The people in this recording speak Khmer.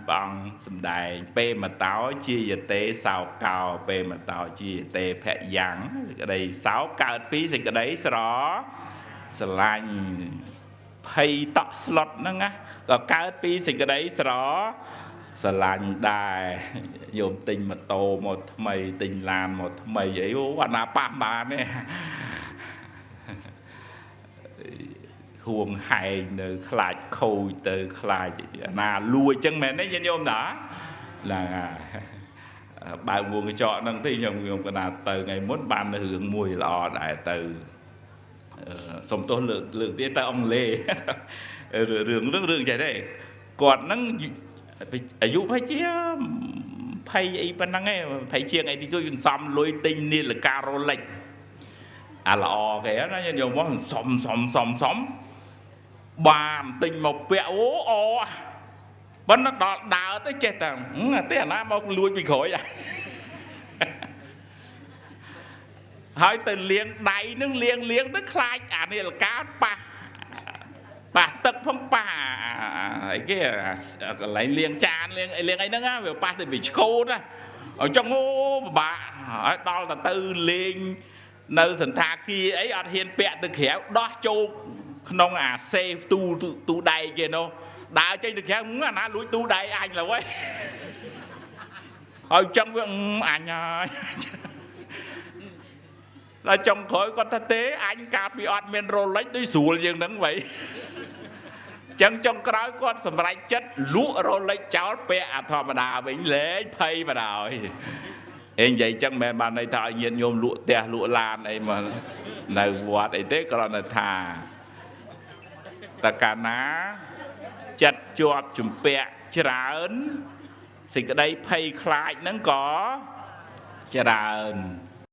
ព្រះអង្គសំដែង ពេមតោជាយតេសោកោ ពេមតោជាយតេភយ៉ាង សេចក្តីសោកកើតពីសេចក្តីស្រស្រឡាញ់ ភ័យតក់ស្លុតហ្នឹងណា ក៏កើតពីសេចក្តីស្រស្រឡាញ់ដែរ។ យោមទិញម៉ូតូមកថ្មី ទិញឡានមកថ្មីអី អូ អាណាប៉ះបានទេ ហួងហែងនៅ ខ្លាចខូចទៅ ខ្លាចអាណាលួចចឹង មែនទេញាតិញោមណា? ហ្នឹងហើយ បើកវងកញ្ចក់ហ្នឹងទេ ខ្ញុំកណាទៅថ្ងៃមុនបានរឿងមួយល្អដែរ ទៅសុំទោស លើកលើកទៀត ទៅអង់គ្លេស រឿងរឿងរឿងចេះទេ គាត់ហ្នឹងអាយុប្រហែលជា20អីប៉ុណ្ណឹងឯង 20ជាងអីទីទួច សំលុយទិញនាឡិកា Rolex អាល្អគេណា យកមកសំសំសំសំបានទិញមកពាក់ អូអូ ប៉ុន្តែដល់ដើរទៅចេះតែទេ អាណាមកលួចពីក្រោយ ហើយទៅលាងដៃនឹង លាងលាងទៅ ខ្លាចអានាឡិកាប៉ះប៉ះទឹកផង ប៉ះអីគេកន្លែងលាងចាន លាងអីលាងអីហ្នឹង វាប៉ះទៅវាឆ្កូតណា អញ្ចឹងអូពិបាកហើយ។ ដល់ទៅលេងនៅសន្តាគារអី អត់ហ៊ានពាក់ទៅក្រៅ ដោះចូលក្នុងអា safe ទូទូដៃគេនោះ ដើរចេញទៅក្រៅ អាណាលួចទូដៃអញឡើយ ហើយចឹងវាអញហើយ។ ដល់ចុងក្រោយគាត់ថា ទេ អញកាលពីអត់មានរលិចដូចស្រួលជាងហ្នឹងវ៉ៃ ចឹងចុងក្រោយគាត់សម្រេចចិត្តលក់រលិចចោល ពាក់អាធម្មតាវិញ លែងភ័យបណ្ដោយ។ អេនិយាយចឹងមិនមែនបានន័យថាឲ្យញាតិញោមលក់ផ្ទះលក់ឡានអីមកនៅវត្តអីទេ គ្រាន់តែថាតកាលណាចិត្តជាប់ជំពាក់ច្រើន សេចក្តីភ័យខ្លាចហ្នឹងក៏ច្រើន។